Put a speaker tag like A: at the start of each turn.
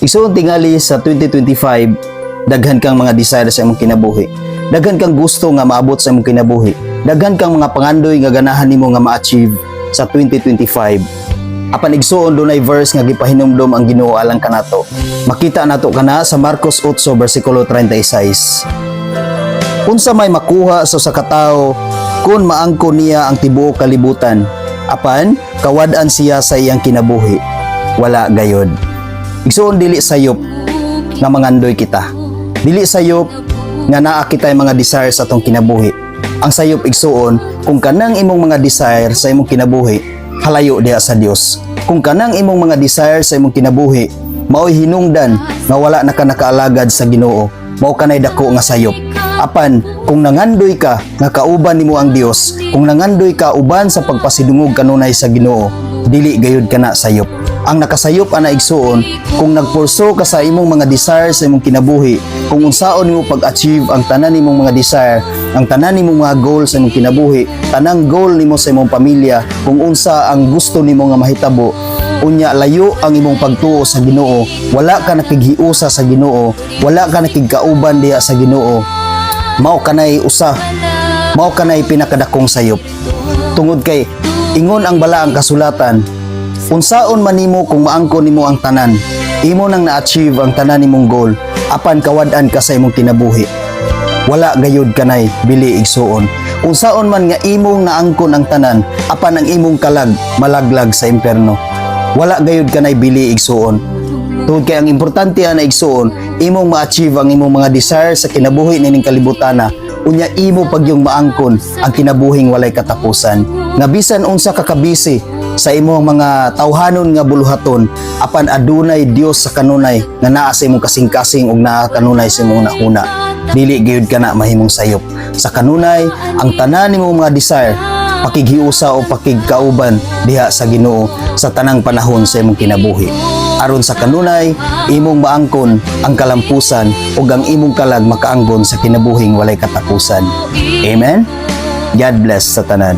A: Igsuon, tingali sa 2025, daghan kang mga desire sa imong kinabuhi. Daghan kang gusto nga maabot sa imong kinabuhi. Daghan kang mga pangandoy nga ganahan nimo nga ma-achieve sa 2025. Apan igsuon, dunay verse nga gipahinumdom ang Ginoo alang kanato. Makita nato kana sa Marcos 8 versikulo 36. Unsa may makuha sa usa ka tawo kung maangkon niya ang tibuok kalibutan, apan kawad-an siya sa iyang kinabuhi? Wala gayod. Igsuon, dili sayop nga mangandoy kita. Dili sayop nga naa kitay mga desire sa atong kinabuhi. Ang sayop, igsuon, kung kanang imong mga desire sa imong kinabuhi halayo diha sa Dios. Kung kanang imong mga desire sa imong kinabuhi mao'y hinungdan nga wala na ka nakaalagad sa Ginoo, mao kanay dako nga sayop. Apan kung nangandoy ka nga kauban nimo ang Dios, kung nangandoy ka uban sa pagpasidungog kanunay sa Ginoo, dili gayud kana sayop. Ang nakasayop ana, igsuon, kung nagpurso ka sa imong mga desire sa imong kinabuhi, kung unsaon nimo pag-achieve ang tanan nimong mga desire, ang tanan nimong mga goal sa imong kinabuhi, tanang goal nimo sa imong pamilya, kung unsa ang gusto nimo nga mahitabo, unya layo ang imong pagtuo sa Ginoo, wala ka nakighiusa sa Ginoo, wala ka nakigkauban diha sa Ginoo, mao kanay usa, mao kanay pinakadakong sayop. Tungod kay ingon ang balaang kasulatan, unsaon man nimo kung maangkon nimo ang tanan, imo nang na-achieve ang tanan nimong goal, apan kawad-an ka sa imong kinabuhi, wala gayud kanay bili, igsuon. Unsaon man nga imong naangkon ang tanan, apan ang imong kalag malaglag sa impierno, wala gayud kanay bili, igsuon. Tungod kay ang importante ana, igsuon, imong ma-achieve ang imong mga desire sa kinabuhi nining kalibutana, unya imo pagyung maangkon ang kinabuhing walay katapusan. Nga bisan unsa ka kabisi sa imong mga tawhanon nga buluhaton, apan adunay Dios sa kanunay nga naa sa imong kasing-kasing ug naa kanunay sa imong nahuna. Dili gayud kana mahimong sayop. Sa kanunay, ang tanan nimong mga desire, pakighiusa o pakigkauban diha sa Ginoo sa tanang panahon sa imong kinabuhi. Aron sa kanunay, imong maangkon ang kalampusan ug ang imong kalag makaangkon sa kinabuhing walay katapusan. Amen. God bless sa tanan.